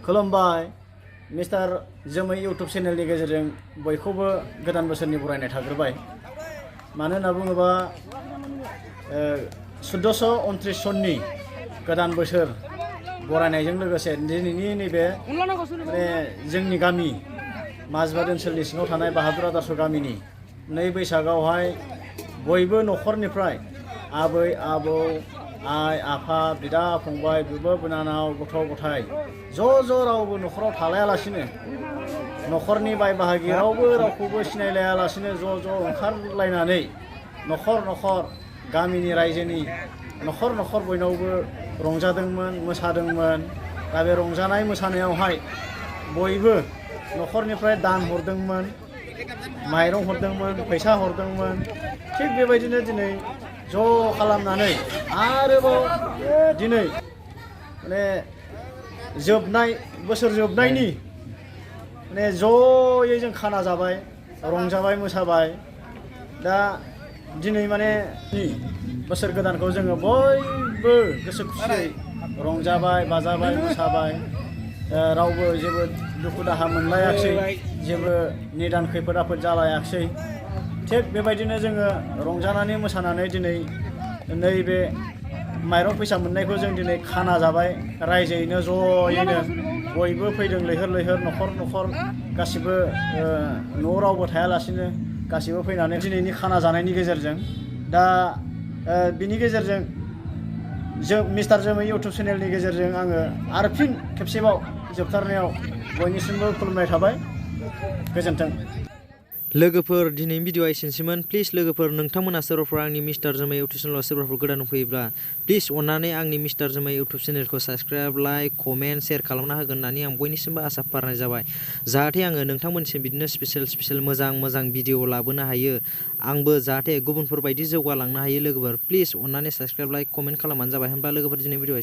खुलुमबाय मिस्टार जोमै इउटुब चेनेलनि गेजेरजों बयखौबो गोदान बोसोरनि बरायनाय थाग्रोबाय। मानो होनना बुङोबा 1429 सननि गोदान बोसोर बरायनायजों लोगोसे दिनैनि नैबे जोंनि गामि माजबाद ओनसोलनि सिङाव थानाय बाहादुर आदर्श गामिनि नै बैसागआवहाय बयबो न'खरनिफ्राय आबै आबौ आइ आफा बिदा फंबाय बिब' बिनानाव गथ' गथाय ज' रावबो न'खराव थालायालासिनो न'खरनि बाय बाहागि रावबो रावखौबो सिनायलायालासिनो ज' ओंखारलायनानै न'खर गामिनि रायजोनि न'खर बयनावबो रंजादोंमोन मोसादोंमोन। दा बे रंजानाय मोसानायावहाय बयबो न'खरनिफ्राय दान हरदोंमोन, माइरं हरदोंमोन, फैसा हरदोंमोन। थिग बेबायदिनो दिनै ज' खालामनानै आरोबाव दिनै जोबनाय बोसोर जोबनायनि ज'यै जों खाना जाबाय, रंजाबाय मोसाबाय। दा दिनै बोसोर गोदानखौ जोङो बयबो गोसो खुसियै रंजाबाय बाजाबाय मोसाबाय। रावबो जेबो दुखु दाहा मोनलायाखिसै, जेबो निदान खैफोद आफोद जालायाखिसै। थिग बेबायदिनो जोङो रंजानानै मोसानानै दिनै नैबे माइरं फैसा मोननायखौ जों दिनै खाना जाबाय रायजोयैनो ज'यैनो। बयबो फैदों लैहोर न'खर गासिबो न'आव रावबो थायालासिनो गासिबो फैनानै दिनैनि खाना जानायनि गेजेरजों दा बिनि गेजेरजों जों मिस्टार जोमै इउटुब चेनेलनि गेजेरजों आङो आरो फिन खेबसेबाव जोबथारनायाव बयनिसिमबो खुलुमनाय थाबाय। गोजोन्थों। लोगोफोर दिनैनि भिडिअआ एसेनोसैमोन। प्लिज लोगोफोर नोंथांमोना सोरबाफोर आंनि मिस्टार जोमै इउटुब चेनेलाव सोरबाफोर गोदान फैयोब्ला प्लिज अन्नानै आंनि मिस्टार जोमै इउटुब चेनेलखौ साबस्क्राइब, लाइक, कमेन्ट, शेयार खालामना होगोन होननानै आं बयनिसिमबो आसा फारिनाय जाबाय। जाहाथे आङो नोंथांमोनसिम बिदिनो स्पेसियेल मोजां भिडिअ लाबोनो हायो। आंबो जाहाथे गुबुनफोर बायदि जौगालांनो हायो। लोगोफोर प्लिज अन्नानै साबस्क्राइब, लाइक, कमेन्ट खालामबानो जाबाय। होनबा लोगोफोर दिनै भिडिअ